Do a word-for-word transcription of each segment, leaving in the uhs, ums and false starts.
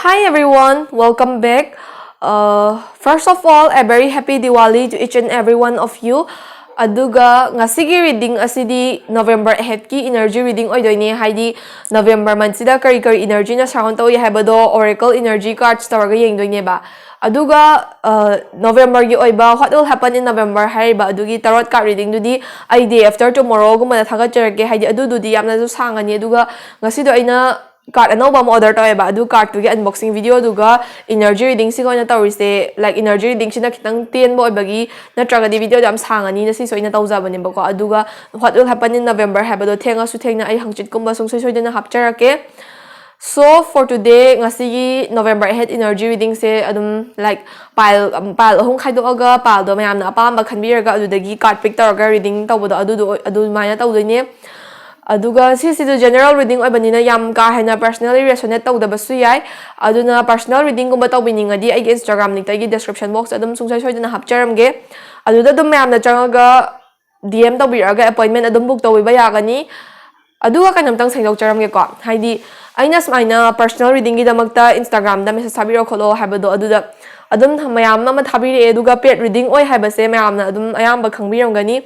Hi everyone, welcome back. Uh, first of all, a very happy Diwali to each and every one of you. ꯑꯗꯨꯒ ꯉꯁꯤꯒꯤ reading ꯑꯁꯤꯗꯤ November ꯑꯍꯦꯠꯀꯤ energy reading ꯑꯣꯏꯗꯣꯏꯅꯦ, ꯍꯥꯏꯗꯤ November monthꯁꯤꯗ ꯀꯔꯤ ꯀꯔꯤ energyꯅ surround ꯇꯧꯏ ꯍꯥꯏꯕꯗꯣ oracle energy cards ꯇꯧꯔꯒ ꯌꯦꯡꯗꯣꯏꯅꯦꯕ꯫ ꯑꯗꯨꯒ Novemberꯒꯤ ꯑꯣꯏꯕ what will happen in November ꯍꯥꯏꯔꯤꯕ ꯑꯗꯨꯒꯤ tarot card readingꯗꯨꯗꯤ ꯑꯩ day after tomorrowꯒꯨꯝꯕꯗ ꯊꯥꯒꯠꯆꯔꯛꯀꯦ, ꯍꯥꯏꯗꯤ ꯑꯗꯨꯗꯨꯗꯤ ꯌꯥꯝꯅꯁꯨ ꯁꯥꯡꯉꯅꯤ꯫ ꯑꯗꯨꯒ ꯉꯁꯤꯗꯣ ꯑꯩꯅ card ꯑꯅꯧꯕ ꯑꯃ order ꯇꯧꯋꯦꯕ, ꯑꯗꯨ cardꯇꯨꯒꯤ unboxing videoꯗꯨꯒ energy readingꯁꯤꯒ ꯑꯣꯏꯅ ꯇꯧꯔꯤꯁꯦ꯫ Like energy readingꯁꯤꯅ ꯈꯤꯇꯪ ꯇꯦꯟꯕ ꯑꯣꯏꯕꯒꯤ, ꯅꯠꯇ꯭ꯔꯒꯗꯤ videoꯗꯣ ꯌꯥꯝ ꯁꯥꯡꯉꯅꯤꯅ ꯁꯤꯁꯨ ꯑꯩꯅ ꯇꯧꯖꯕꯅꯦꯕꯀꯣ꯫ ꯑꯗꯨꯒ what will happen in November ꯍꯥꯏꯕꯗꯣ ꯊꯦꯡꯉꯁꯨ ꯊꯦꯡꯅ ꯑꯩ ꯍꯪꯆꯤꯠꯀꯨꯝꯕ ꯁꯨꯡꯁꯣꯏ ꯁꯣꯏꯗꯅ ꯍꯥꯞꯆꯔꯛꯀꯦ꯫ So for today, ꯉꯁꯤꯒꯤ November ꯑꯍꯦꯠ energy readingꯁꯦ ꯑꯗꯨꯝ like pile pile ꯑꯍꯨꯝ ꯈꯥꯏꯗꯣꯛꯑꯒ pileꯗꯣ ꯃꯌꯥꯝꯅ ꯑꯄꯥꯝꯕ ꯈꯟꯕꯤꯔꯒ ꯑꯗꯨꯗꯒꯤ card pick ꯇꯧꯔꯒ reading ꯇꯧꯕꯗꯣ ꯑꯗꯨꯗꯣ ꯑꯗꯨꯃꯥꯏꯅ ꯇꯧꯗꯣꯏꯅꯦ꯫ ꯑꯗꯨꯒ ꯁꯤꯁꯤꯗꯤ general reading ꯑꯣꯏꯕꯅꯤꯅ ꯌꯥꯝ ꯀꯥ ꯍꯦꯟꯅ personally resonate ꯇꯧꯗꯕꯁꯨ ꯌꯥꯏ꯫ ꯑꯗꯨꯅ personal readingꯒꯨꯝꯕ ꯇꯧꯕꯤꯅꯤꯡꯉꯗꯤ ꯑꯩꯒꯤ Instagram linkꯇ ꯑꯩꯒꯤ description boxꯇ ꯑꯗꯨꯝ ꯁꯨꯡꯁꯣꯏ ꯁꯣꯏꯗꯅ ꯍꯥꯞꯆꯔꯝꯒꯦ꯫ ꯑꯗꯨꯗ ꯑꯗꯨꯝ ꯃꯌꯥꯝꯅ ꯆꯪꯉꯒ DM ꯇꯧꯕꯤꯔꯛꯑꯒ appointment ꯑꯗꯨꯝ book ꯇꯧꯕꯤꯕ ꯌꯥꯒꯅꯤ꯫ ꯑꯗꯨꯒ ꯀꯩꯅꯣꯝꯇꯪ ꯁꯦꯡꯗꯣꯛꯆꯔꯝꯒꯦꯀꯣ, ꯍꯥꯏꯗꯤ ꯑꯩꯅ ꯁꯨꯃꯥꯏꯅ personal readingꯒꯤꯗꯃꯛꯇ Instagramꯗ message ꯊꯥꯕꯤꯔꯛꯑꯣ ꯈꯣꯠꯂꯣ ꯍꯥꯏꯕꯗꯣ ꯑꯗꯨꯗ ꯑꯗꯨꯝ ꯃꯌꯥꯝ ꯑꯃ ꯊꯥꯕꯤꯔꯛꯑꯦ꯫ ꯑꯗꯨꯒ paid reading ꯑꯣꯏ ꯍꯥꯏꯕꯁꯦ ꯃꯌꯥꯝꯅ ꯑꯗꯨꯝ ꯑꯌꯥꯝꯕ ꯈꯪꯕꯤꯔꯝꯒꯅꯤ꯫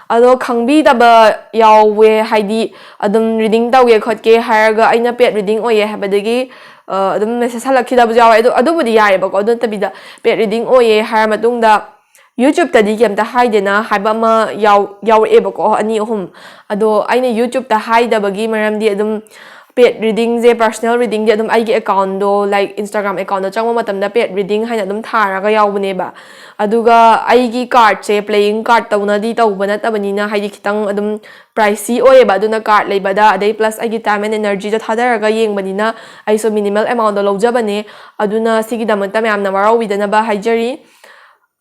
ꯑꯗꯣ ꯈꯪꯕꯤꯗꯕ ꯌꯥꯎꯋꯦ, ꯍꯥꯏꯗꯤ ꯑꯗꯨꯝ reading ꯇꯧꯒꯦ ꯈꯣꯠꯀꯦ ꯍꯥꯏꯔꯒ ꯑꯩꯅ paid reading ꯑꯣꯏꯌꯦ ꯍꯥꯏꯕꯗꯒꯤ ꯑꯗꯨꯝ message ꯍꯜꯂꯛꯈꯤꯗꯕꯁꯨ ꯌꯥꯎꯋꯦ꯫ ꯑꯗꯣ ꯑꯗꯨꯕꯨꯗꯤ ꯌꯥꯏꯑꯕꯀꯣ, ꯑꯗꯨ ꯅꯠꯇꯕꯤꯗ paid reading ꯑꯣꯏꯌꯦ ꯍꯥꯏꯔ ꯃꯇꯨꯡꯗ YouTubeꯇꯗꯤ ꯀꯩꯝꯇ ꯍꯥꯏꯗꯦꯅ ꯍꯥꯏꯕ ꯑꯃ ꯌꯥꯎ ꯌꯥꯎꯔꯛꯑꯦꯕꯀꯣ, ꯑꯅꯤ ꯑꯍꯨꯝ꯫ ꯑꯗꯣ ꯑꯩꯅ YouTubeꯇ ꯍꯥꯏꯗꯕꯒꯤ ꯃꯔꯝꯗꯤ ꯑꯗꯨꯝ paid readingꯁꯦ, personal readingꯗꯤ ꯑꯗꯨꯝ ꯑꯩꯒꯤ accountꯗꯣ, like Instagram accountꯗ ꯆꯪꯕ ꯃꯇꯝꯗ paid reading ꯍꯥꯏꯅ ꯑꯗꯨꯝ ꯊꯥꯔꯒ ꯌꯥꯎꯕꯅꯦꯕ꯫ ꯑꯗꯨꯒ ꯑꯩꯒꯤ cardꯁꯦ playing card ꯇꯧꯅꯗꯤ ꯇꯧꯕ ꯅꯠꯇꯕꯅꯤꯅ, ꯍꯥꯏꯗꯤ ꯈꯤꯇꯪ ꯑꯗꯨꯝ pricey ꯑꯣꯏꯌꯦꯕ꯫ ꯑꯗꯨꯅ card ꯂꯩꯕꯗ, ꯑꯗꯩ plus ꯑꯩꯒꯤ time and energyꯗꯣ ꯊꯥꯗꯔꯒ ꯌꯦꯡꯕꯅꯤꯅ ꯑꯩꯁꯨ minimal amountꯗꯣ ꯂꯧꯖꯕꯅꯦ꯫ ꯑꯗꯨꯅ ꯁꯤꯒꯤꯗꯃꯛꯇ ꯃꯌꯥꯝꯅ ꯋꯥꯔꯧꯕꯤꯗꯅꯕ ꯍꯥꯏꯖꯔꯤ꯫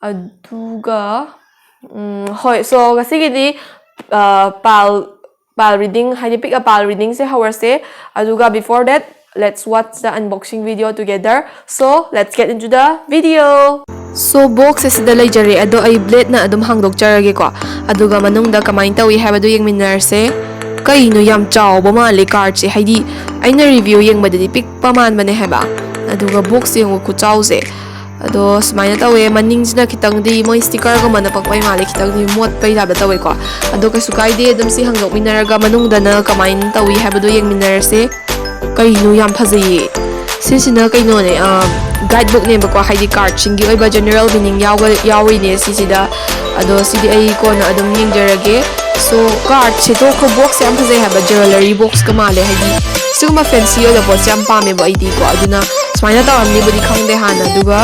ꯑꯗꯨꯒ ꯎꯝ, ꯍꯣꯏ, so ꯉꯁꯤꯒꯤꯗꯤ pile pile reading, ꯍꯥꯏꯗꯤ pick a pile readingꯁꯦ ꯍꯧꯔꯁꯦ꯫ ꯑꯗꯨꯒ before that, let's watch the unboxing video together. So let's get into the video. So box ꯑꯁꯤꯗ ꯂꯩꯖꯔꯦ, ꯑꯗꯣ ꯑꯩ bladeꯅ ꯑꯗꯨꯝ ꯍꯥꯡꯗꯣꯛꯆꯔꯒꯦꯀꯣ꯫ ꯑꯗꯨꯒ ꯃꯅꯨꯡꯗ ꯀꯃꯥꯏꯅ ꯇꯧꯏ ꯍꯥꯏꯕꯗꯨ ꯌꯦꯡꯃꯤꯟꯅꯔꯁꯦ꯫ ꯀꯩꯅꯣ, ꯌꯥꯝ ꯆꯥꯎꯕ ꯃꯥꯜꯂꯦ cardꯁꯦ, ꯍꯥꯏꯗꯤ ꯑꯩꯅ review ꯌꯦꯡꯕꯗꯗꯤ ꯄꯤꯛꯄ ꯃꯥꯟꯕꯅꯦ ꯍꯥꯏꯕ꯫ ꯑꯗꯨꯒ ꯕꯣꯛꯁ ꯌꯦꯡꯉꯣ ꯈꯨꯆꯥꯎꯁꯦ꯫ ꯑꯗꯣ ꯁꯨꯃꯥꯏꯅ ꯇꯧꯋꯦ, ꯃꯅꯤꯡꯁꯤꯅ ꯈꯤꯇꯪꯗꯤ ꯃꯣꯏ ꯁ꯭ꯇꯤꯀꯔꯒꯨꯝꯕ ꯅꯞꯄꯛꯄꯩ ꯃꯥꯜꯂꯦ, ꯈꯤꯇꯪꯗꯤ ꯃꯣꯠꯄꯩ ꯇꯥꯏꯞꯇ ꯇꯧꯋꯦꯀꯣ꯫ ꯑꯗꯣ ꯀꯩꯁꯨ ꯀꯥꯏꯗꯦ, ꯑꯗꯨꯝ ꯁꯤ ꯍꯥꯡꯗꯣꯛꯃꯤꯟꯅꯔꯒ ꯃꯅꯨꯡꯗꯅ ꯀꯃꯥꯏꯅ ꯇꯧꯏ ꯍꯥꯏꯕꯗꯣ ꯌꯦꯡꯃꯤꯟꯅꯔꯁꯦ꯫ ꯀꯩꯅꯣ, ꯌꯥꯝ ꯐꯖꯩꯌꯦ꯫ ꯁꯤꯁꯤꯅ ꯀꯩꯅꯣꯅꯦ, ꯒꯥꯏꯗ ꯕꯨꯛꯅꯦꯕꯀꯣ, ꯍꯥꯏꯗꯤ ꯀꯥꯔꯠꯁꯤꯡꯒꯤ ꯑꯣꯏꯕ ꯖꯦꯅꯔꯦꯜ ꯃꯤꯅꯤꯡ ꯌꯥꯎꯔꯤꯅꯦ ꯁꯤꯁꯤꯗ꯫ ꯑꯗꯣ ꯁꯤꯗꯤ ꯑꯩ ꯀꯣꯟꯅ ꯑꯗꯨꯝ ꯌꯦꯡꯖꯔꯒꯦ꯫ ꯁꯣ ꯀꯥꯔꯠꯁꯦ ꯇꯣꯛꯈ꯭ꯔꯣ, ꯕꯣꯛꯁꯁꯦ ꯌꯥꯝ ꯐꯖꯩ ꯍꯥꯏꯕ, ꯖ꯭ꯋꯦꯂꯔꯤ ꯕꯣꯛꯁꯀ ꯃꯥꯜꯂꯦ꯫ ꯍꯥꯏꯗꯤ ꯁꯤꯒꯨꯝꯕ ꯐꯦꯟꯁꯤ ꯑꯣꯏꯕ ꯄꯣꯠꯁꯦ ꯌꯥꯝ ꯄꯥꯝꯃꯦꯕ ꯑꯩꯗꯤꯀꯣ꯫ ꯑꯗꯨꯅ ꯁꯨꯃꯥꯏꯅ ꯇꯧꯔꯝꯅꯤꯕꯨꯗꯤ ꯈꯪꯗꯦ ꯍꯥꯟꯅ꯫ ꯑꯗꯨꯒ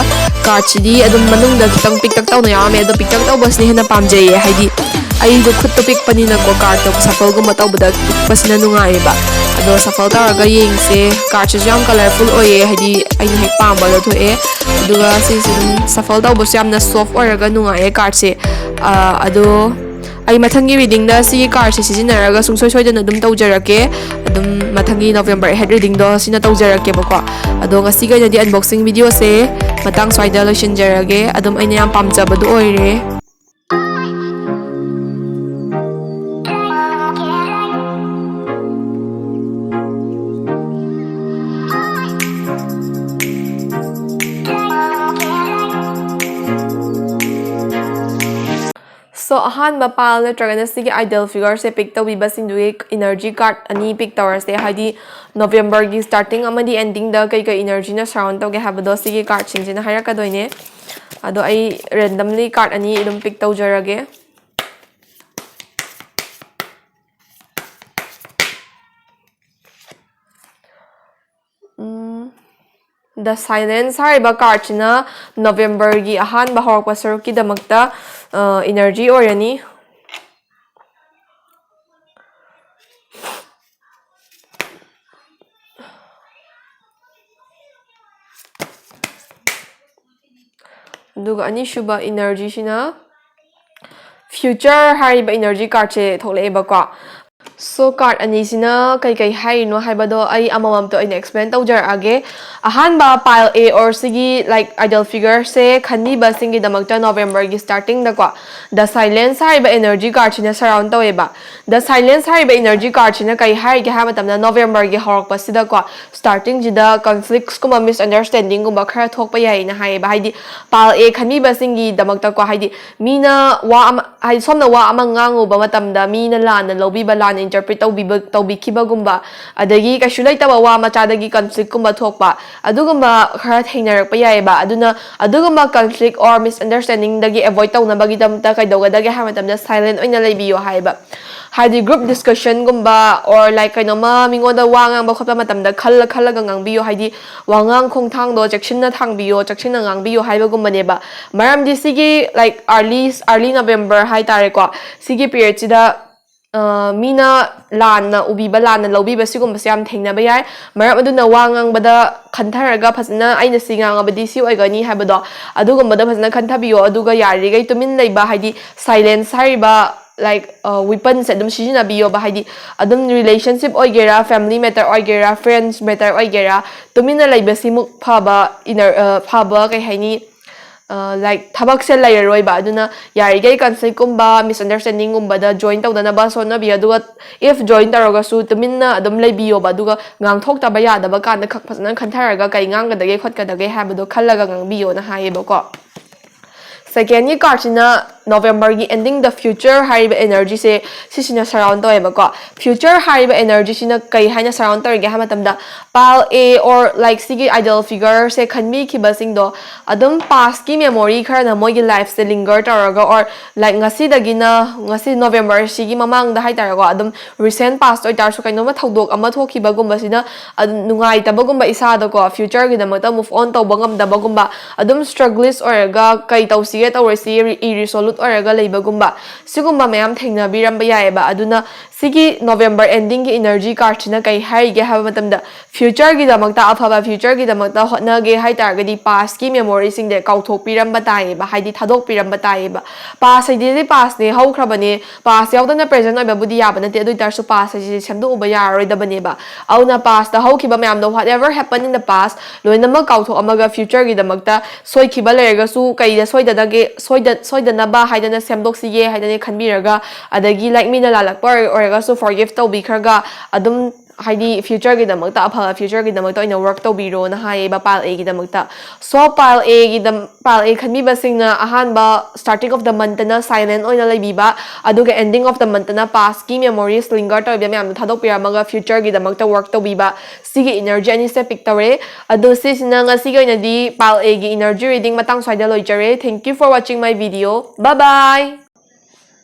ꯀꯥꯔꯠꯁꯤꯗꯤ ꯑꯗꯨꯝ ꯃꯅꯨꯡꯗ ꯈꯤꯇꯪ ꯄꯤꯛꯇꯛ ꯇꯧꯅ ꯌꯥꯎꯔꯝꯃꯦ, ꯑꯗꯣ ꯄꯤꯛꯇꯛ ꯇꯧꯕꯁꯤꯅ ꯍꯦꯟꯅ ꯄꯥꯝꯖꯩꯌꯦ꯫ ꯍꯥꯏꯗꯤ ꯑꯩꯗꯣ ꯈꯨꯠꯇꯣ ꯄꯤꯛꯄꯅꯤꯅꯀꯣ, ꯀꯥꯔꯠꯇꯣ ꯁꯐꯜꯒꯨꯝꯕ ꯇꯧꯕꯗ ꯄꯤꯛꯄꯁꯤꯅ ꯅꯨꯡꯉꯥꯏꯌꯦꯕ꯫ ꯑꯗꯣ ꯁꯐꯜ ꯇꯧꯔꯒ ꯌꯦꯡꯁꯦ꯫ ꯀꯥꯔꯠꯁꯤꯁꯨ ꯌꯥꯝ ꯀꯂꯔꯐꯨꯜ ꯑꯣꯏꯌꯦ, ꯍꯥꯏꯗꯤ ꯑꯩꯅ ꯍꯦꯛ ꯄꯥꯝꯕꯗꯣ ꯊꯣꯛꯑꯦ꯫ ꯑꯗꯨꯒ ꯁꯤꯁꯦ ꯑꯗꯨꯝ ꯁꯐꯜ ꯇꯧꯕꯁꯨ ꯌꯥꯝꯅ ꯁꯣꯐ ꯑꯣꯏꯔꯒ ꯅꯨꯡꯉꯥꯏꯌꯦ ꯀꯥꯔꯠꯁꯦ꯫ ꯑꯗꯣ ꯑꯩ ꯃꯊꯪꯒꯤ ꯔꯤꯗꯤꯡꯗ ꯁꯤꯒꯤ ꯀꯥꯔꯠꯁꯦ ꯁꯤꯖꯤꯟꯅꯔꯒ ꯁꯨꯡꯁꯣꯏ ꯁꯣꯏꯗꯅ ꯑꯗꯨꯝ ꯇꯧꯖꯔꯛꯀꯦ꯫ ꯑꯗꯨꯝ ꯃꯊꯪꯒꯤ ꯅꯣꯕꯦꯝꯕꯔ ꯑꯦꯍꯦꯠ ꯔꯤꯗꯤꯡꯗꯣ ꯁꯤꯅ ꯇꯧꯖꯔꯛꯀꯦꯕꯀꯣ꯫ ꯑꯗꯣ ꯉꯁꯤꯒꯤ ꯑꯣꯏꯅꯗꯤ ꯑꯟꯕꯣꯛꯁꯤꯡ ꯚꯤꯗꯤꯑꯣꯁꯦ ꯃꯇꯥꯡ ꯁ꯭ꯋꯥꯏꯗ ꯂꯣꯏꯁꯤꯟꯖꯔꯒꯦ꯫ ꯑꯗꯨꯝ ꯑꯩꯅ ꯌꯥꯝ ꯄꯥꯝꯖꯕꯗꯣ ꯑꯣꯏꯔꯦ꯫ ꯁꯣ ꯑꯍꯥꯟꯕ ꯄꯥꯏꯜ ꯅꯠꯇ꯭ꯔꯒꯅ ꯁꯤꯒꯤ ꯑꯥꯏꯗꯜ ꯐꯤꯒꯔꯁꯦ ꯄꯤꯛ ꯇꯧꯕꯤꯕꯁꯤꯡꯗꯨꯒꯤ ꯏꯅꯔꯖꯤ ꯀꯥꯔꯠ ꯑꯅꯤ ꯄꯤꯛ ꯇꯧꯔꯁꯦ꯫ ꯍꯥꯏꯗꯤ ꯅꯣꯕꯦꯝꯕꯔꯒꯤ ꯁ꯭ꯇꯥꯔꯇꯤꯡ ꯑꯃꯗꯤ ꯑꯦꯟꯗꯤꯡꯗ ꯀꯩꯀꯩ ꯏꯅꯔꯖꯤꯅ ꯁꯔꯥꯎꯟ ꯇꯧꯒꯦ ꯍꯥꯏꯕꯗꯣ ꯁꯤꯒꯤ ꯀꯥꯔꯠꯁꯤꯡꯁꯤꯅ ꯍꯥꯏꯔꯛꯀꯗꯣꯏꯅꯦ꯫ ꯑꯗꯣ ꯑꯩ ꯔꯦꯟꯗꯝꯂꯤ ꯀꯥꯔꯠ ꯑꯅꯤ ꯑꯗꯨꯝ ꯄꯤꯛ ꯇꯧꯖꯔꯒꯦ꯫ ꯗ ꯁꯥꯏꯂꯦꯟꯁ ꯍꯥꯏꯔꯤꯕ ꯀꯥꯔꯠꯁꯤꯅ ꯅꯣꯕꯦꯝꯕꯔꯒꯤ ꯑꯍꯥꯟꯕ ꯍꯧꯔꯛꯄ ꯁꯔꯨꯛꯀꯤꯗꯃꯛꯇ ꯏꯅꯔꯖꯤ ꯑꯣꯏꯔꯅꯤ꯫ ꯑꯗꯨꯒ ꯑꯅꯤꯁꯨꯕ ꯏꯅꯔꯖꯤꯁꯤꯅ ꯐ꯭ꯌꯨꯆꯔ ꯍꯥꯏꯔꯤꯕ ꯏꯅꯔꯖꯤ ꯀꯥꯔꯠꯁꯦ ꯊꯣꯛꯂꯛꯑꯦꯕꯀꯣ꯫ So card ꯑꯅꯤꯁꯤꯅ ꯀꯩꯀꯩ ꯍꯥꯏꯔꯤꯅꯣ ꯍꯥꯏꯕꯗꯣ ꯑꯩ ꯑꯃꯃꯝꯇ ꯑꯣꯏꯅ explain ꯇꯧꯖꯔꯛꯑꯒꯦ꯫ ꯑꯍꯥꯟꯕ pile A or ꯁꯤꯒꯤ like idol figure ꯁꯦ ꯈꯟꯕꯤꯕꯁꯤꯡꯒꯤꯗꯃꯛꯇ November ꯒꯤ starting ꯗꯀꯣ The Silence ꯍꯥꯏꯔꯤꯕ energy card ꯁꯤꯅ surround ꯇꯧꯋꯦꯕ꯫ The Silence ꯍꯥꯏꯔꯤꯕ energy card ꯁꯤꯅ ꯀꯩ ꯍꯥꯏꯔꯤꯒꯦ ꯍꯥꯏꯕ ꯃꯇꯝꯗ November ꯒꯤ ꯍꯧꯔꯛꯄꯁꯤꯗꯀꯣ starting ꯁꯤꯗ conflicts ꯀꯨꯝꯕ misunderstanding ꯒꯨꯝꯕ ꯈꯔ ꯊꯣꯛꯄ ꯌꯥꯏꯅ ꯍꯥꯏꯌꯦꯕ꯫ ꯍꯥꯏꯗꯤ pile A ꯈꯟꯕꯤꯕꯁꯤꯡꯒꯤꯗꯃꯛꯇꯀꯣ ꯍꯥꯏꯗꯤ ꯃꯤꯅ ꯋꯥ ꯑꯃ ꯍꯥꯏꯗꯤ ꯁꯣꯝꯅ ꯋꯥ ꯑꯃ ꯉꯥꯡꯉꯨꯕ ꯃꯇꯝꯗ ꯃꯤꯅ ꯂꯥꯟꯅ ꯂꯧꯕꯤꯕ ꯂꯥꯟꯅ interpret ꯇꯧꯕꯤꯕ ꯇꯧꯕꯤꯈꯤꯕꯒꯨꯝꯕ ꯑꯗꯒꯤ ꯀꯩꯁꯨ ꯂꯩꯇꯕ ꯋꯥ ꯃꯆꯥꯗꯒꯤ conflict ꯀꯨꯝꯕ ꯊꯣꯛꯄ ꯑꯗꯨꯒꯨꯝꯕ ꯈꯔ ꯊꯦꯡꯅꯔꯛꯄ ꯌꯥꯏꯑꯕ꯫ ꯑꯗꯨꯅ ꯑꯗꯨꯒꯨꯝꯕ conflict or misunderstanding ꯗꯒꯤ avoid ꯇꯧꯅꯕꯒꯤꯗꯃꯛꯇ ꯀꯩꯗꯧꯒꯗꯒꯦ ꯍꯥꯏꯕ ꯃꯇꯝꯗ silent ꯑꯣꯏꯅ ꯂꯩꯕꯤꯌꯣ ꯍꯥꯏꯌꯦꯕ꯫ ꯍꯥꯏꯗꯤ group discussion ꯒꯨꯝꯕ or like ꯀꯩꯅꯣꯝꯃ ꯃꯤꯉꯣꯟꯗ ꯋꯥ ꯉꯥꯡꯕ ꯈꯣꯠꯄ ꯃꯇꯝꯗ ꯈꯜꯂ ꯈꯜꯂꯒ ꯉꯥꯡꯕꯤꯌꯣ꯫ ꯍꯥꯏꯗꯤ ꯋꯥꯉꯥꯡ ꯈꯣꯡꯊꯥꯡꯗꯣ ꯆꯦꯛꯁꯤꯟꯅ ꯊꯥꯡꯕꯤꯌꯣ ꯆꯦꯛꯁꯤꯟꯅ ꯉꯥꯡꯕꯤꯌꯣ ꯍꯥꯏꯕꯒꯨꯝꯕꯅꯦꯕ꯫ ꯃꯔꯝꯗꯤ ꯁꯤꯒꯤ like early early November ꯍꯥꯏꯇꯥꯔꯦꯀꯣ ꯁꯤꯒꯤ period ꯁꯤꯗ ꯑ, ꯃꯤꯅ ꯂꯥꯟꯅ ꯎꯕꯤꯕ ꯂꯥꯟꯅ ꯂꯧꯕꯤꯕ ꯁꯤꯒꯨꯝꯕꯁꯦ ꯌꯥꯝ ꯊꯦꯡꯅꯕ ꯌꯥꯏ꯫ ꯃꯔꯝ ꯑꯗꯨꯅ ꯋꯥ ꯉꯥꯡꯕꯗ ꯈꯟꯊꯔꯒ ꯐꯖꯅ ꯑꯩꯅ ꯁꯤ ꯉꯥꯡꯉꯕꯗꯤ ꯁꯤ ꯑꯣꯏꯒꯅꯤ ꯍꯥꯏꯕꯗꯣ ꯑꯗꯨꯒꯨꯝꯕꯗ ꯐꯖꯅ ꯈꯟꯊꯕꯤꯌꯣ꯫ ꯑꯗꯨꯒ ꯌꯥꯔꯤꯈꯩ ꯇꯨꯃꯤꯟ ꯂꯩꯕ ꯍꯥꯏꯗꯤ silence ꯍꯥꯏꯔꯤꯕ like weapon ꯁꯦ ꯑꯗꯨꯝ ꯁꯤꯖꯤꯟꯅꯕꯤꯌꯣꯕ꯫ ꯍꯥꯏꯗꯤ ꯑꯗꯨꯝ relationship ꯑꯣꯏꯒꯦꯔꯥ family matter ꯑꯣꯏꯒꯦꯔꯥ friends matter ꯑꯣꯏꯒꯦꯔꯥ ꯇꯨꯃꯤꯟꯅ ꯂꯩꯕꯁꯤꯃꯨꯛ ꯐꯕ inner ꯐꯕ ꯀꯩ ꯍꯥꯏꯅꯤ like ꯊꯕꯛꯁꯦ ꯂꯩꯔꯔꯣꯏꯕ꯫ ꯑꯗꯨꯅ ꯌꯥꯔꯤꯈꯩ conflict ꯀꯨꯝꯕ misunderstanding ꯒꯨꯝꯕꯗ join ꯇꯧꯗꯅꯕ ꯍꯣꯠꯅꯕꯤꯌꯨ꯫ ꯑꯗꯨꯒ if join ꯇꯧꯔꯒꯁꯨ ꯇꯨꯃꯤꯟꯅ ꯑꯗꯨꯝ ꯂꯩꯕꯤꯌꯣꯕ꯫ ꯑꯗꯨꯒ ꯉꯥꯡꯊꯣꯛꯇꯕ ꯌꯥꯗꯕ ꯀꯥꯟꯗ ꯈꯛ ꯐꯖꯅ ꯈꯟꯊꯔꯒ ꯀꯩ ꯉꯥꯡꯒꯗꯒꯦ ꯈꯣꯠꯀꯗꯒꯦ ꯍꯥꯏꯕꯗꯣ ꯈꯜꯂꯒ ꯉꯥꯡꯕꯤꯌꯣꯅ ꯍꯥꯏꯌꯦꯕꯀꯣ꯫ Second ꯒꯤ card ꯁꯤꯅ November ꯒꯤ ending the future ꯍꯥꯏꯔꯤꯕ energy ꯁꯦ ꯁꯤꯁꯤꯅ surround ꯇꯧꯋꯦꯕꯀꯣ꯫ Future ꯍꯥꯏꯔꯤꯕ energy ꯁꯤꯅ ꯀꯩ ꯍꯥꯏꯅ surround ꯇꯧꯔꯤꯒꯦ ꯍꯥꯏꯕ ꯃꯇꯝꯗ pile A or like ꯁꯤꯒꯤ idol figure ꯁꯦ ꯈꯟꯕꯤꯈꯤꯕꯁꯤꯡꯗꯣ ꯑꯗꯨꯝ past ꯀꯤ memory ꯈꯔꯅ ꯃꯣꯏꯒꯤ life ꯁꯦ linger ꯇꯧꯔꯒ or like ꯉꯁꯤꯗꯒꯤꯅ ꯉꯁꯤ November ꯁꯤꯒꯤ ꯃꯃꯥꯡꯗ ꯍꯥꯏꯇꯥꯔꯦꯀꯣ ꯑꯗꯨꯝ recent past ꯑꯣꯏꯇꯥꯔꯁꯨ ꯀꯩꯅꯣꯝꯃ ꯊꯧꯗꯣꯛ ꯑꯃ ꯊꯣꯛꯈꯤꯕꯒꯨꯝꯕꯁꯤꯅ ꯑꯗꯨꯝ ꯅꯨꯡꯉꯥꯏꯇꯕꯒꯨꯝꯕ ꯏꯁꯥꯗꯀꯣ future ꯒꯤꯗꯃꯛꯇ move on ꯇꯧꯕ ꯉꯝꯗꯕꯒꯨꯝꯕ ꯑꯗꯨꯝ struggles ꯑꯣꯏꯔꯒ ꯀꯩ ꯇꯧꯁꯤꯒꯦ ꯇꯧꯔꯣꯏꯁꯤꯒꯦ irresolution ꯑꯣꯏꯔꯒ ꯂꯩꯕꯒꯨꯝꯕ, ꯁꯤꯒꯨꯝꯕ ꯃꯌꯥꯝ ꯊꯦꯡꯅꯕꯤꯔꯝꯕ ꯌꯥꯏꯑꯕ꯫ ꯑꯗꯨꯅ ꯁꯤꯒꯤ November endingꯒꯤ energy cardꯁꯤꯅ ꯀꯩ ꯍꯥꯏꯔꯤꯒꯦ ꯍꯥꯏꯕ ꯃꯇꯝꯗ, futureꯒꯤꯗꯃꯛꯇ, ꯑꯐꯕ futureꯒꯤꯗꯃꯛꯇ ꯍꯣꯠꯅꯒꯦ ꯍꯥꯏ ꯇꯥꯔꯒꯗꯤ, pastꯀꯤ memoryꯁꯤꯡꯁꯦ ꯀꯥꯎꯊꯣꯛꯄꯤꯔꯝꯕ ꯇꯥꯏꯌꯦꯕ, ꯍꯥꯏꯗꯤ ꯊꯥꯗꯣꯛꯄꯤꯔꯝꯕ ꯇꯥꯏꯌꯦꯕ꯫ Past ꯍꯥꯏꯗꯤ pastꯅꯦ, ꯍꯧꯈ꯭ꯔꯕꯅꯦ, past ꯌꯥꯎꯗꯅ present ꯑꯣꯏꯕꯕꯨꯗꯤ ꯌꯥꯕ ꯅꯠꯇꯦ, ꯑꯗꯨ ꯑꯣꯏ ꯇꯥꯔꯁꯨ past ꯍꯥꯏꯁꯤꯗꯤ ꯁꯦꯝꯗꯣꯛꯎꯕ ꯌꯥꯔꯔꯣꯏꯗꯕꯅꯦꯕ꯫ ꯑꯗꯨꯅ pastꯇ ꯍꯧꯈꯤꯕ ꯃꯌꯥꯝꯗꯣ, whatever happened in the past, ꯂꯣꯏꯅꯃꯛ ꯀꯥꯎꯊꯣꯛꯑꯝꯃꯒ futureꯒꯤꯗꯃꯛꯇ ꯁꯣꯏꯈꯤꯕ ꯂꯩꯔꯒꯁꯨ ꯀꯩꯗ ꯁꯣꯏꯗꯅꯒꯦ, ꯁꯣꯏꯗ-, ꯁꯣꯏꯗꯅꯕ ꯍꯥꯏꯗꯅ ꯁꯦꯝꯗꯣꯛꯁꯤꯒꯦ ꯍꯥꯏꯗꯅ ꯈꯟꯕꯤꯔꯒ, ꯑꯗꯒꯤ like ꯃꯤꯅ ꯂꯥꯜꯂꯛꯄ ꯑꯣꯏꯔ-, ꯑꯣꯏꯔꯒꯁꯨ forgive ꯇꯧꯕꯤꯈ꯭ꯔꯒ, ꯑꯗꯨꯝ ꯍꯥꯏꯗꯤ futureꯒꯤꯗꯃꯛꯇ, ꯑꯐꯕ futureꯒꯤꯗꯃꯛꯇ ꯑꯣꯏꯅ work ꯇꯧꯕꯤꯔꯣꯅ ꯍꯥꯏꯌꯦꯕ pile Aꯒꯤꯗꯃꯛꯇ꯫ So pile Aꯒꯤꯗꯝ-, pile A ꯈꯟꯕꯤꯕꯁꯤꯡꯅ ꯑꯍꯥꯟꯕ starting of the monthꯇꯅ silent ꯑꯣꯏꯅ ꯂꯩꯕꯤꯕ, ꯑꯗꯨꯒ ending of the monthꯇꯅ pastꯀꯤ memories linger ꯇꯧꯔꯤꯕ ꯃꯌꯥꯝꯗꯣ ꯊꯥꯗꯣꯛꯄꯤꯔꯝꯃꯒ futureꯒꯤꯗꯃꯛꯇ work ꯇꯧꯕꯤꯕ, ꯁꯤꯒꯤ energy ꯑꯅꯤꯁꯦ pick ꯇꯧꯔꯦ꯫ ꯑꯗꯣ ꯁꯤꯁꯤꯅ ꯉꯁꯤꯒꯤ ꯑꯣꯏꯅꯗꯤ pile Aꯒꯤ energy reading ꯃꯇꯥꯡ ꯁ꯭ꯋꯥꯏꯗ ꯂꯣꯏꯖꯔꯦ꯫ Thank you for watching my video. Bye bye.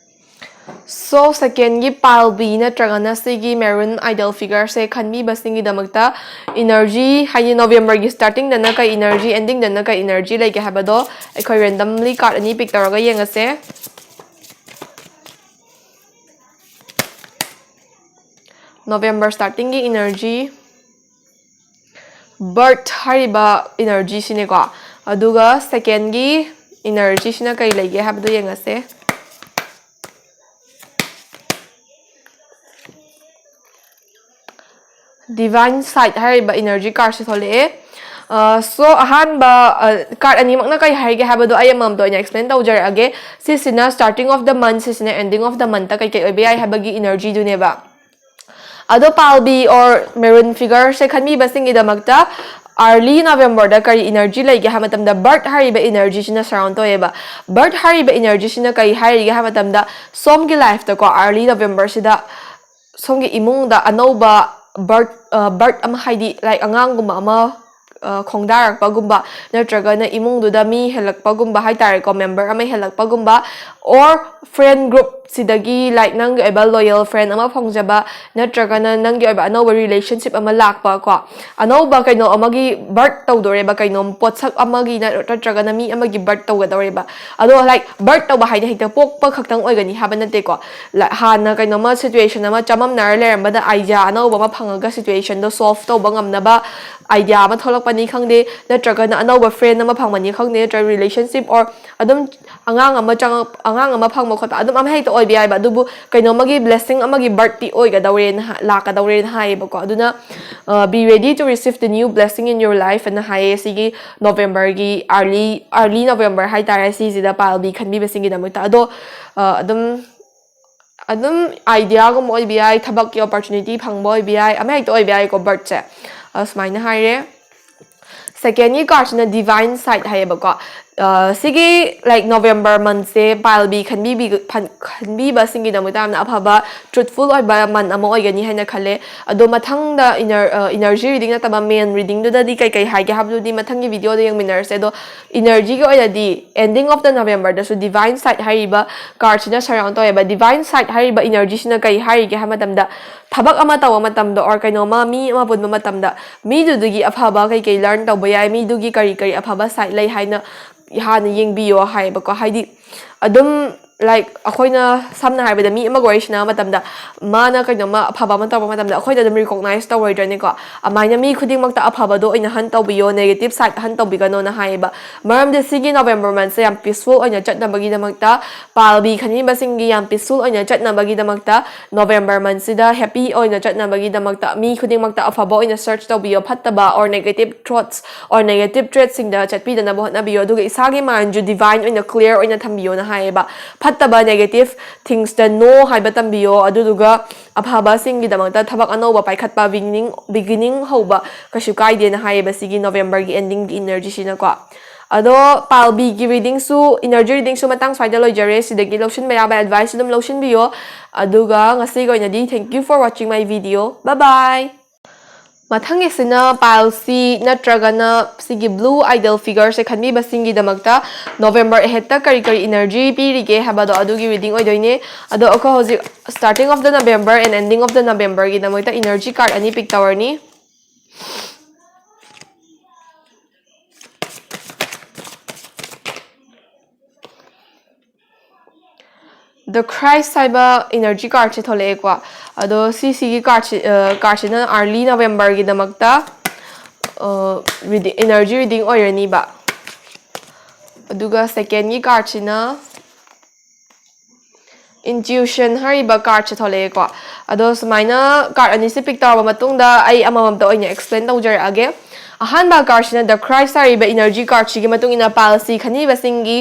So secondꯒꯤ pile B ꯅꯠꯇ꯭ꯔꯒꯅ ꯁꯤꯒꯤ maroon idol figureꯁꯦ ꯈꯟꯕꯤꯕꯁꯤꯡꯒꯤꯗꯃꯛꯇ energy ꯍꯥꯏꯗꯤ Novemberꯒꯤ startingꯗꯅ ꯀꯩ energy, endingꯗꯅ ꯀꯩ energy ꯂꯩꯒꯦ ꯍꯥꯏꯕꯗꯣ ꯑꯩꯈꯣꯏ randomly card ꯑꯅꯤ pick ꯇꯧꯔꯒ ꯌꯦꯡꯉꯁꯦ꯫ November startingꯒꯤ energy, birth ꯍꯥꯏꯔꯤꯕ energyꯁꯤꯅꯦꯀꯣ꯫ ꯑꯗꯨꯒ secondꯒꯤ energyꯁꯤꯅ ꯀꯩ ꯂꯩꯒꯦ ꯍꯥꯏꯕꯗꯣ ꯌꯦꯡꯉꯁꯦ꯫ Divine side ꯍꯥꯏꯔꯤꯕ energy cardꯁꯦ ꯊꯣꯛꯂꯛꯑꯦ꯫ ꯑ, so ꯑꯍꯥꯟꯕ, ꯑ, card ꯑꯅꯤꯃꯛꯅ ꯀꯩ ꯍꯥꯏꯒꯦ ꯍꯥꯏꯕꯗꯣ ꯑꯩ ꯑꯃꯃꯝꯇ ꯑꯣꯏꯅ explain ꯇꯧꯖꯔꯛꯑꯒꯦ꯫ ꯁꯤꯁꯤꯅ starting of the month, ꯁꯤꯁꯤꯅ ending of the monthꯇ ꯀꯩꯀꯩ ꯑꯣꯏꯕ ꯌꯥꯏ ꯍꯥꯏꯕꯒꯤ energyꯗꯨꯅꯦꯕ꯫ ꯑꯗꯣ pile B or maroon figureꯁꯦ ꯈꯟꯕꯤꯕꯁꯤꯡꯒꯤꯗꯃꯛꯇ early Novemberꯗ ꯀꯔꯤ energy ꯂꯩꯒꯦ ꯍꯥꯏꯕ ꯃꯇꯝꯗ, birth ꯍꯥꯏꯔꯤꯕ energyꯁꯤꯅ surround ꯇꯧꯋꯦꯕ꯫ Birth ꯍꯥꯏꯔꯤꯕ energyꯁꯤꯅ ꯀꯔꯤ ꯍꯥꯏꯔꯤꯒꯦ ꯍꯥꯏꯕ ꯃꯇꯝꯗ, ꯁꯣꯝꯒꯤ lifeꯇꯀꯣ early Novemberꯁꯤꯗ ꯁꯣꯝꯒꯤ ꯏꯃꯨꯡꯗ ꯑꯅꯧꯕ birth, ꯑ, birth ꯑꯃ, ꯍꯥꯏꯗꯤ like ꯑꯉꯥꯡꯒꯨꯝꯕ ꯑꯃ, ꯑ, ꯈꯣꯡꯗꯥꯔꯛꯄꯒꯨꯝꯕ, ꯅꯠꯇ꯭ꯔꯒꯅ ꯏꯃꯨꯡꯗꯨꯗ ꯃꯤ ꯍꯦꯜꯂꯛꯄꯒꯨꯝꯕ ꯍꯥꯏꯇꯥꯔꯦꯀꯣ, member ꯑꯃ ꯍꯦꯜꯂꯛꯄꯒꯨꯝꯕ, or friend group ꯁꯤꯗꯒꯤ, like, ꯅꯪꯒꯤ ꯑꯣꯏꯕ loyal friend ꯑꯃ ꯐꯪꯖꯕ, ꯅꯠꯇ꯭ꯔꯒꯅ ꯅꯪꯒꯤ ꯑꯣꯏꯕ ꯑꯅꯧꯕ relationship ꯑꯃ ꯂꯥꯛꯄ ꯀꯣ, ꯑꯅꯧꯕ ꯀꯩꯅꯣ ꯑꯃꯒꯤ birth ꯇꯧꯗꯣꯔꯦꯕ, ꯀꯩꯅꯣꯝ ꯄꯣꯠꯁꯛ ꯑꯃꯒꯤ ꯅꯠ-, ꯅꯠꯇ꯭ꯔꯒꯅ ꯃꯤ ꯑꯃꯒꯤ birth ꯇꯧꯒꯗꯧꯔꯦꯕ꯫ ꯑꯗꯣ, like, birth ꯇꯧꯕ ꯍꯥꯏꯗꯤ ꯍꯦꯛꯇ ꯄꯣꯛꯄ ꯈꯛꯇꯪ ꯑꯣꯏꯒꯅꯤ ꯍꯥꯏꯕ ꯅꯠꯇꯦꯀꯣ꯫ ꯂ-, ꯍꯥꯟꯅ ꯀꯩꯅꯣꯝꯃ situation ꯑꯃ ꯆꯃꯝꯅꯔ ꯂꯩꯔꯝꯕꯗ idea ꯑꯅꯧꯕ ꯑꯃ ꯐꯪꯉꯒ situationꯗꯣ solve ꯇꯧꯕ ꯉꯝꯅꯕ idea ꯑꯃ ꯊꯣꯛꯂꯛꯄꯅꯤ ꯈꯪꯗꯦ, ꯅꯠꯇ꯭ꯔꯒꯅ ꯑꯅꯧꯕ friend ꯑꯃ ꯐꯪꯕꯅꯤ ꯈꯪꯗꯦ, ꯅꯠꯇ꯭ꯔꯒ relationship or ꯑꯗꯨꯝ ꯑꯉꯥꯡ ꯑꯃ ꯆꯪꯉꯛ-, ꯑꯉꯥꯡ ꯑꯃ ꯐꯪꯕ ꯈꯣꯠꯄ ꯑꯗꯨꯝ ꯑꯃ ꯍꯦꯛꯇ ꯑꯣꯏꯕ ꯌꯥꯏꯕ꯫ ꯑꯗꯨꯕꯨ ꯀꯩꯅꯣꯝꯃꯒꯤ blessing ꯑꯃꯒꯤ birthꯗꯤ ꯑꯣꯏꯒꯗꯧꯔꯦꯅ ꯍꯥ-, ꯂꯥꯛꯀꯗꯧꯔꯦꯅ ꯍꯥꯏꯌꯦꯕꯀꯣ꯫ ꯑꯗꯨꯅ, ꯑ, be ready to receive the new blessing in your life ꯑꯅ ꯍꯥꯏꯌꯦ ꯁꯤꯒꯤ Novemberꯒꯤ early, early November ꯍꯥꯏꯇꯥꯔꯦ, ꯁꯤꯁꯤꯗ pile B ꯈꯟꯕꯤꯕꯁꯤꯡꯒꯤꯗꯃꯛꯇ꯫ ꯑꯗꯣ, ꯑ, ꯑꯗꯨꯝ, ꯑꯗꯨꯝ ideaꯒꯨꯝꯕ ꯑꯣꯏꯕ ꯌꯥꯏ, ꯊꯕꯛꯀꯤ opportunity ꯐꯪꯕ ꯑꯣꯏꯕ ꯌꯥꯏ, ꯑꯃ ꯍꯦꯛꯇ ꯑꯣꯏꯕ ꯌꯥꯏꯀꯣ birthꯁꯦ꯫ ꯑ, ꯁꯨꯃꯥꯏꯅ ꯍꯥꯏꯔꯦ꯫ Secondꯒꯤ cardꯁꯤꯅ Divine Side ꯍꯥꯏꯌꯦꯕꯀꯣ꯫ ꯑ, ꯁꯤꯒꯤ, like, November monthꯁꯦ pile B ꯈꯟꯕꯤꯕꯤ-, ꯐꯟ-, ꯈꯟꯕꯤꯕꯁꯤꯡꯒꯤꯗꯃꯛꯇ ꯌꯥꯝꯅ ꯑꯐꯕ, truthful ꯑꯣꯏꯕ month ꯑꯃ ꯑꯣꯏꯒꯅꯤ ꯍꯥꯏꯅ ꯈꯜꯂꯦ꯫ ꯑꯗꯣ ꯃꯊꯪꯗ inner-, ꯑ, energy reading ꯅꯠꯇꯕ main readingꯗꯨꯗꯗꯤ ꯀꯩ ꯀꯩ ꯍꯥꯏꯒꯦ ꯍꯥꯏꯕꯗꯨꯗꯤ ꯃꯊꯪꯒꯤ videoꯗ ꯌꯦꯡꯃꯤꯟꯅꯔꯁꯦ꯫ ꯑꯗꯣ energyꯒꯤ ꯑꯣꯏꯅꯗꯤ ending of the Novemberꯗꯁꯨ Divine Side ꯍꯥꯏꯔꯤꯕ cardꯁꯤꯅ surround ꯇꯧꯋꯦꯕ꯫ Divine Side ꯍꯥꯏꯔꯤꯕ energyꯁꯤꯅ ꯀꯩ ꯍꯥꯏꯔꯤꯒꯦ ꯍꯥꯏꯕ ꯃꯇꯝꯗ, ꯊꯕꯛ ꯑꯃ ꯇꯧꯕ ꯃꯇꯝꯗ or ꯀꯩꯅꯣꯝꯃ ꯃꯤ ꯑꯃ ꯄꯨꯟꯕ ꯃꯇꯝꯗ ꯃꯤꯗꯨꯗꯒꯤ ꯑꯐꯕ ꯀꯩ ꯀꯩ learn ꯇꯧꯕ ꯌꯥꯏ, ꯃꯤꯗꯨꯒꯤ ꯀꯔꯤ ꯀꯔꯤ ꯑꯐꯕ side ꯂꯩ ꯍꯥꯏꯅ ꯍꯥꯟꯅ ꯌꯦꯡꯕꯤꯌꯣ ꯍꯥꯏꯌꯦꯕꯀꯣ꯫ ꯍꯥꯏꯗꯤ ꯑꯗꯨꯝ, like, ꯑꯩꯈꯣꯏꯅ ꯁꯝꯅ ꯍꯥꯏꯔꯕꯗ ꯃꯤ ꯑꯃꯒ ꯋꯥꯔꯤ ꯁꯥꯟꯅꯕ ꯃꯇꯝꯗ ꯃꯥꯅ ꯀꯩꯅꯣꯝꯃ ꯑꯐꯕ ꯑꯃ ꯇꯧꯔꯛꯄ ꯃꯇꯝꯗ ꯑꯩꯈꯣꯏꯅ ꯑꯗꯨꯝ recognize ꯇꯧꯔꯣꯏꯗ꯭ꯔꯅꯦꯀꯣ? ꯑꯗꯨꯃꯥꯏꯅ ꯃꯤ ꯈꯨꯗꯤꯡꯃꯛꯇ ꯑꯐꯕꯗꯣ ꯑꯣꯏꯅ hunt ꯇꯧꯕꯤꯌꯣ, negative side hunt ꯇꯧꯕꯤꯒꯅꯣꯅ ꯍꯥꯏꯌꯦꯕ꯫ ꯃꯔꯝꯗꯤ ꯁꯤꯒꯤ November monthꯁꯦ ꯌꯥꯝ peaceful ꯑꯣꯏꯅ ꯆꯠꯅꯕꯒꯤꯗꯃꯛꯇ, pile B ꯈꯟꯕꯤꯕꯁꯤꯡꯒꯤ ꯌꯥꯝ peaceful ꯑꯣꯏꯅ ꯆꯠꯅꯕꯒꯤꯗꯃꯛꯇ, November monthꯁꯤꯗ happy ꯑꯣꯏꯅ ꯆꯠꯅꯕꯒꯤꯗꯃꯛꯇ, ꯃꯤ ꯈꯨꯗꯤꯡꯃꯛꯇ ꯑꯐꯕ ꯑꯣꯏꯅ search ꯇꯧꯕꯤꯌꯣ, ꯐꯠꯇꯕ or negative thoughts or negative traitsꯁꯤꯡꯗ ꯆꯠꯄꯤꯗꯅꯕ ꯍꯣꯠꯅꯕꯤꯌꯣ꯫ ꯑꯗꯨꯒ ꯏꯁꯥꯒꯤ mindꯁꯨ divine ꯑꯣꯏꯅ clear ꯑꯣꯏꯅ ꯊꯝꯕꯤꯌꯣꯅ ꯍꯥꯏꯌꯦꯕ꯫ ꯐꯠꯇꯕ negative thingsꯇ no ꯍꯥꯏꯕ ꯇꯝꯕꯤꯌꯣ꯫ ꯑꯗꯨꯗꯨꯒ ꯑꯐꯕꯁꯤꯡꯒꯤꯗꯃꯛꯇ ꯊꯕꯛ ꯑꯅꯧꯕ ꯄꯥꯏꯈꯠꯄ, beginning, beginning ꯍꯧꯕ ꯀꯩꯁꯨ ꯀꯥꯏꯗꯦꯅ ꯍꯥꯏꯌꯦꯕ ꯁꯤꯒꯤ Novemberꯒꯤ endingꯒꯤ energyꯁꯤꯅꯀꯣ꯫ ꯑꯗꯣ pile Bꯒꯤ readingꯁꯨ, energy readingꯁꯨ ꯃꯇꯥꯡ ꯁ꯭ꯋꯥꯏꯗ ꯂꯣꯏꯖꯔꯦ꯫ ꯁꯤꯗꯒꯤ ꯂꯧꯁꯤꯟꯕ ꯌꯥꯕ advice ꯑꯗꯨꯝ ꯂꯧꯁꯤꯟꯕꯤꯌꯣ꯫ ꯑꯗꯨꯒ ꯉꯁꯤꯒꯤ ꯑꯣꯏꯅꯗꯤ thank you for watching my video. Bye bye! ꯃꯊꯪꯒꯤꯁꯤꯅ pile C ꯅꯠꯇ꯭ꯔꯒꯅ ꯁꯤꯒꯤ blue idol figure ꯁꯦ ꯈꯟꯕꯤꯕꯁꯤꯡꯒꯤꯗꯃꯛꯇ November ꯑꯍꯦꯠꯇ ꯀꯔꯤ ꯀꯔꯤ energy ꯄꯤꯔꯤꯒꯦ ꯍꯥꯏꯕꯗꯣ ꯑꯗꯨꯒꯤ reading ꯑꯣꯏꯗꯣꯏꯅꯦ꯫ ꯑꯗꯣ ꯑꯩꯈꯣꯏ ꯍꯧꯖꯤꯛ starting of the November and ending of the November ꯒꯤꯗꯃꯛꯇ energy card ꯑꯅꯤ pick ꯇꯧꯔꯅꯤ꯫ The Christ ꯍꯥꯏꯕ energy card ꯁꯦ ꯊꯣꯛꯂꯛꯑꯦꯀꯣ꯫ ꯑꯗꯣ ꯁꯤꯁꯤꯒꯤ card ꯁꯤ, card ꯁꯤꯅ early November ꯒꯤꯗꯃꯛꯇ energy reading ꯑꯣꯏꯔꯅꯤꯕ꯫ ꯑꯗꯨꯒ second ꯒꯤ card ꯁꯤꯅ intuition ꯍꯥꯏꯔꯤꯕ card ꯁꯦ ꯊꯣꯛꯂꯛꯑꯦꯀꯣ꯫ ꯑꯗꯣ ꯁꯨꯃꯥꯏꯅ card ꯑꯅꯤꯁꯦ pick ꯇꯧꯔꯕ ꯃꯇꯨꯡꯗ ꯑꯩ ꯑꯃꯃꯝꯇ ꯑꯣꯏꯅ explain ꯇꯧꯖꯔꯛꯑꯒꯦ꯫ ꯑꯍꯥꯟꯕ card ꯁꯤꯅ The Christ ꯍꯥꯏꯔꯤꯕ energy card ꯁꯤꯒꯤ ꯃꯇꯨꯡ ꯏꯟꯅ pile C ꯈꯟꯕꯤꯕꯁꯤꯡꯒꯤ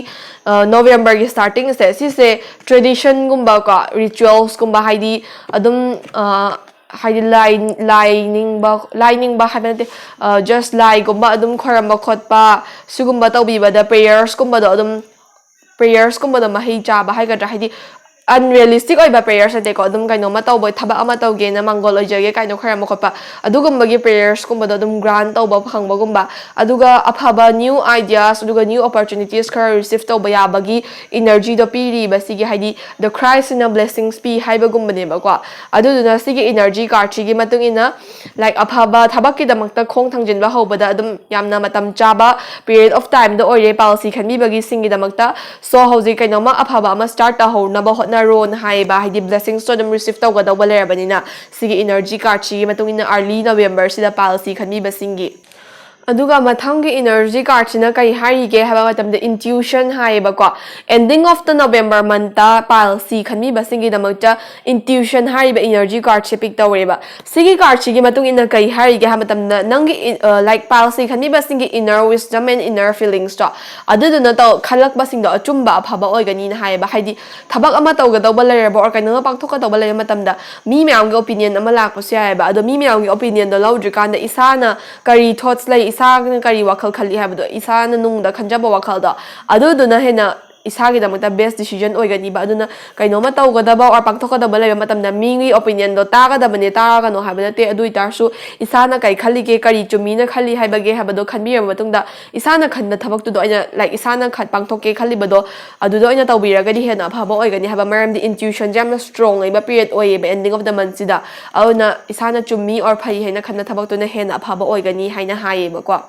November ꯒꯤ starting ꯁꯦ ꯁꯤꯁꯦ tradition ꯒꯨꯝꯕ ꯀꯣ, rituals ꯀꯨꯝꯕ, ꯍꯥꯏꯗꯤ ꯑꯗꯨꯝ ꯍꯥꯏꯗꯤ ꯂꯥꯏ ꯂꯥꯏ ꯅꯤꯡꯕ, ꯂꯥꯏ ꯅꯤꯡꯕ ꯍꯥꯏꯕ ꯅꯠꯇꯦ, just ꯂꯥꯏꯒꯨꯝꯕ ꯑꯗꯨꯝ ꯈꯣꯏꯔꯝꯕ ꯈꯣꯠꯄ ꯁꯤꯒꯨꯝꯕ ꯇꯧꯕꯤꯕꯗ prayers ꯀꯨꯝꯕꯗꯣ ꯑꯗꯨꯝ prayers ꯀꯨꯝꯕꯗꯣ ꯃꯍꯩ ꯆꯥꯕ ꯍꯥꯏꯒꯗ꯭ꯔꯥ, ꯍꯥꯏꯗꯤ unrealistic ꯑꯣꯏꯕ prayers ꯅꯠꯇꯦꯀꯣ, ꯑꯗꯨꯝ ꯀꯩꯅꯣꯝꯃ ꯇꯧꯕ, ꯊꯕꯛ ꯑꯃ ꯇꯧꯒꯦꯅ ꯃꯥꯡꯒꯣꯜ ꯑꯣꯏꯖꯒꯦ ꯀꯥꯏꯅ ꯈꯣꯏꯔꯝꯕ ꯈꯣꯠꯄ ꯑꯗꯨꯒꯨꯝꯕꯒꯤ prayers ꯀꯨꯝꯕꯗꯣ ꯑꯗꯨꯝ grant ꯇꯧꯕ ꯐꯪꯕꯒꯨꯝꯕ, ꯑꯗꯨꯒ ꯑꯐꯕ new ideas ꯑꯗꯨꯒ new opportunities ꯈꯔ receive ꯇꯧꯕ ꯌꯥꯕꯒꯤ energy ꯗꯣ ꯄꯤꯔꯤꯕ ꯁꯤꯒꯤ, ꯍꯥꯏꯗꯤ The Christ ꯁꯤꯅ blessings ꯄꯤ ꯍꯥꯏꯕꯒꯨꯝꯕꯅꯦꯕꯀꯣ꯫ ꯑꯗꯨꯗꯨꯅ ꯁꯤꯒꯤ energy card ꯁꯤꯒꯤ ꯃꯇꯨꯡ ꯏꯟꯅ like ꯑꯐꯕ ꯊꯕꯛꯀꯤꯗꯃꯛꯇ ꯈꯣꯡ ꯊꯥꯡꯖꯤꯟꯕ ꯍꯧꯕꯗ ꯑꯗꯨꯝ ꯌꯥꯝꯅ ꯃꯇꯝ ꯆꯥꯕ period of time ꯗ ꯑꯣꯏꯔꯦ pile C ꯈꯟꯕꯤꯕꯒꯤꯁꯤꯡꯒꯤꯗꯃꯛꯇ꯫ So ꯍꯧꯖꯤꯛ ꯀꯩꯅꯣꯝꯃ ꯑꯐꯕ ꯑꯃ start ꯇꯧꯍꯧꯅꯕ ꯍꯣꯠꯅꯔꯣꯅ ꯍꯥꯏꯌꯦꯕ, ꯍꯥꯏꯗꯤ blessings ꯇꯣ ꯑꯗꯨꯝ receive ꯇꯧꯒꯗꯧꯕ ꯂꯩꯔꯕꯅꯤꯅ꯫ ꯁꯤꯒꯤ energy card ꯁꯤꯒꯤ ꯃꯇꯨꯡ ꯏꯟꯅ early November ꯁꯤꯗ pile C ꯈꯟꯕꯤꯕꯁꯤꯡꯒꯤ꯫ ꯑꯗꯨꯒ ꯃꯊꯪꯒꯤ energy card ꯁꯤꯅ ꯀꯩ ꯍꯥꯏꯔꯤꯒꯦ ꯍꯥꯏꯕ ꯃꯇꯝꯗ intuition ꯍꯥꯏꯌꯦꯕꯀꯣ꯫ Ending of the November month ꯇ pile C ꯈꯟꯕꯤꯕꯁꯤꯡꯒꯤꯗꯃꯛꯇ intuition ꯍꯥꯏꯔꯤꯕ energy card ꯁꯦ pick ꯇꯧꯔꯦꯕ꯫ ꯁꯤꯒꯤ card ꯁꯤꯒꯤ ꯃꯇꯨꯡ ꯏꯟꯅ ꯀꯩ ꯍꯥꯏꯔꯤꯒꯦ ꯍꯥꯏꯕ ꯃꯇꯝꯗ, ꯅꯪꯒꯤ in-, ꯑ, like pile C ꯈꯟꯕꯤꯕꯁꯤꯡꯒꯤ inner wisdom and inner feelings ꯇꯣ, ꯑꯗꯨꯗꯨꯅ ꯇꯧ-, ꯈꯜꯂꯛꯄꯁꯤꯡꯗꯣ ꯑꯆꯨꯝꯕ ꯑꯐꯕ ꯑꯣꯏꯒꯅꯤꯅ ꯍꯥꯏꯌꯦꯕ꯫ ꯍꯥꯏꯗꯤ ꯊꯕꯛ ꯑꯃ ꯇꯧꯒꯗꯧꯕ ꯂꯩꯔꯕ or ꯀꯩꯅꯣꯝꯃ ꯄꯥꯡꯊꯣꯛꯀꯗꯧꯕ ꯂꯩꯕ ꯃꯇꯝꯗ ꯃꯤ ꯃꯌꯥꯝꯒꯤ opinion ꯑꯃ ꯂꯥꯛꯄꯁꯨ ꯌꯥꯏꯑꯕ꯫ ꯑꯗꯣ ꯃꯤ ꯃꯌꯥꯝꯒꯤ opinion ꯗꯣ ꯂꯧꯗ꯭ꯔꯤꯀꯥꯟꯗ ꯏꯁꯥꯅ ꯀꯔꯤ thoughts ꯂꯩ, ꯏꯁꯥꯅ ꯀꯔꯤ ꯋꯥꯈꯜ ꯈꯜꯂꯤ ꯍꯥꯏꯕꯗꯣ, ꯏꯁꯥꯅ ꯅꯨꯡꯗ ꯈꯟꯖꯕ ꯋꯥꯈꯜꯗꯣ, ꯑꯗꯨꯗꯨꯅ ꯍꯦꯟꯅ ꯏꯁꯥꯒꯤꯗꯃꯛꯇ best decision ꯑꯣꯏꯒꯅꯤꯕ꯫ ꯑꯗꯨꯅ ꯀꯩꯅꯣꯝꯃ ꯇꯧꯒꯗꯕ or ꯄꯥꯡꯊꯣꯛꯀꯗꯕ ꯂꯩꯕ ꯃꯇꯝꯗ ꯃꯤꯒꯤ opinionꯗꯣ ꯇꯥꯒꯗꯕꯅꯦ, ꯇꯥꯒꯅꯣ ꯍꯥꯏꯕ ꯅꯠꯇꯦ꯫ ꯑꯗꯨ ꯑꯣꯏꯇꯥꯔꯁꯨ ꯏꯁꯥꯅ ꯀꯩ ꯈꯜꯂꯤꯒꯦ, ꯀꯔꯤ ꯆꯨꯝꯃꯤꯅ ꯈꯜꯂꯤ ꯍꯥꯏꯕꯒꯦ ꯍꯥꯏꯕꯗꯣ ꯈꯟꯕꯤꯔꯕ ꯃꯇꯨꯡꯗ ꯏꯁꯥꯅ ꯈꯟꯕ ꯊꯕꯛꯇꯨꯗ ꯑꯣꯏꯅ, like, ꯏꯁꯥꯅ ꯈꯟ-, ꯄꯥꯡꯊꯣꯛꯀꯦ ꯈꯜꯂꯤꯕꯗꯣ ꯑꯗꯨꯗ ꯑꯣꯏꯅ ꯇꯧꯕꯤꯔꯒꯗꯤ ꯍꯦꯟꯅ ꯑꯐꯕ ꯑꯣꯏꯒꯅꯤ ꯍꯥꯏꯕ꯫ ꯃꯔꯝꯗꯤ intuitionꯁꯦ ꯌꯥꯝꯅ strong ꯑꯣꯏꯕ period ꯑꯣꯏꯌꯦꯕ ending of the monthꯁꯤꯗ꯫ ꯑꯗꯨꯅ ꯏꯁꯥꯅ ꯆꯨꯝꯃꯤ or ꯐꯩ ꯍꯥꯏꯅ ꯈꯟꯕ ꯊꯕꯛꯇꯨꯅ ꯍꯦꯟꯅ ꯑꯐꯕ ꯑꯣꯏꯒꯅꯤ ꯍꯥꯏꯅ ꯍꯥꯏꯌꯦꯕꯀꯣ꯫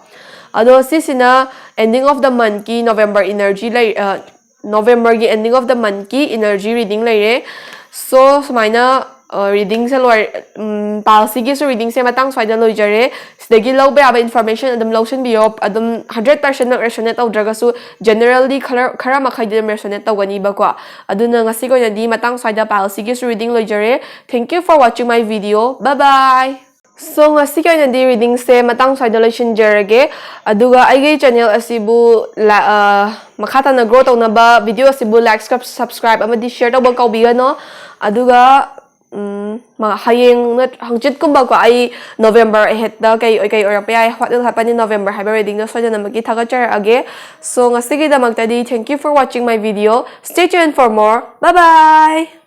ꯑꯗꯣ ꯁꯤꯁꯤꯅ ending of the monthꯀꯤ November energy ꯂꯩ, ꯑ, Novemberꯒꯤ ending of the monthꯀꯤ energy reading ꯂꯩꯔꯦ꯫ So ꯁꯨꯃꯥꯏꯅ, ꯑ, readingꯁꯦ ꯂꯣꯏ-, ꯎꯝ, pileꯁꯤꯒꯤꯁꯨ readingꯁꯦ ꯃꯇꯥꯡ ꯁ꯭ꯋꯥꯏꯗ ꯂꯣꯏꯖꯔꯦ꯫ ꯁꯤꯗꯒꯤ ꯂꯧꯕ ꯌꯥꯕ information ꯑꯗꯨꯝ ꯂꯧꯁꯤꯟꯕꯤꯌꯣ꯫ ꯑꯗꯨꯝ hundred percentꯃꯛ resonate ꯇꯧꯗ꯭ꯔꯒꯁꯨ generally ꯈꯔ, ꯈꯔ ꯃꯈꯩꯗꯤ ꯑꯗꯨꯝ resonate ꯇꯧꯒꯅꯤꯕꯀꯣ꯫ ꯑꯗꯨꯅ ꯉꯁꯤꯒꯤ ꯑꯣꯏꯅꯗꯤ ꯃꯇꯥꯡ ꯁ꯭ꯋꯥꯏꯗ pileꯁꯤꯒꯤꯁꯨ reading ꯂꯣꯏꯖꯔꯦ꯫ Thank you for watching my video. Bye bye! So ꯉꯁꯤꯒꯤ ꯑꯣꯏꯅꯗꯤ readingꯁꯦ ꯃꯇꯥꯡ ꯁ꯭ꯋꯥꯏꯗ ꯂꯣꯏꯁꯤꯟꯖꯔꯒꯦ꯫ ꯑꯗꯨꯒ ꯑꯩꯒꯤ channel ꯑꯁꯤꯕꯨ ꯂ-, ꯑ, ꯃꯈꯥ ꯇꯥꯅ grow ꯇꯧꯅꯕ video ꯑꯁꯤꯕꯨ like, sub-, subscribe ꯑꯃꯗꯤ share ꯇꯧꯕ ꯀꯥꯎꯕꯤꯒꯅꯣ꯫ ꯑꯗꯨꯒ, ꯎꯝ, ꯃ-, ꯍꯌꯦꯡ ꯅꯠ-, ꯍꯪꯆꯤꯠꯀꯨꯝꯕꯀꯣ, ꯑꯩ November aheadꯇ ꯀꯩ ꯑꯣꯏ-, ꯀꯩ ꯑꯣꯏꯔꯛꯄ ꯌꯥꯏ, what will happen in November ꯍꯥꯏꯕ readingꯗꯣ ꯁꯣꯏꯗꯅꯃꯛꯀꯤ ꯊꯥꯒꯠꯆꯔꯛꯑꯒꯦ꯫ So ꯉꯁꯤꯒꯤꯗꯃꯛꯇꯗꯤ thank you for watching my video. Stay tuned for more. Bye bye!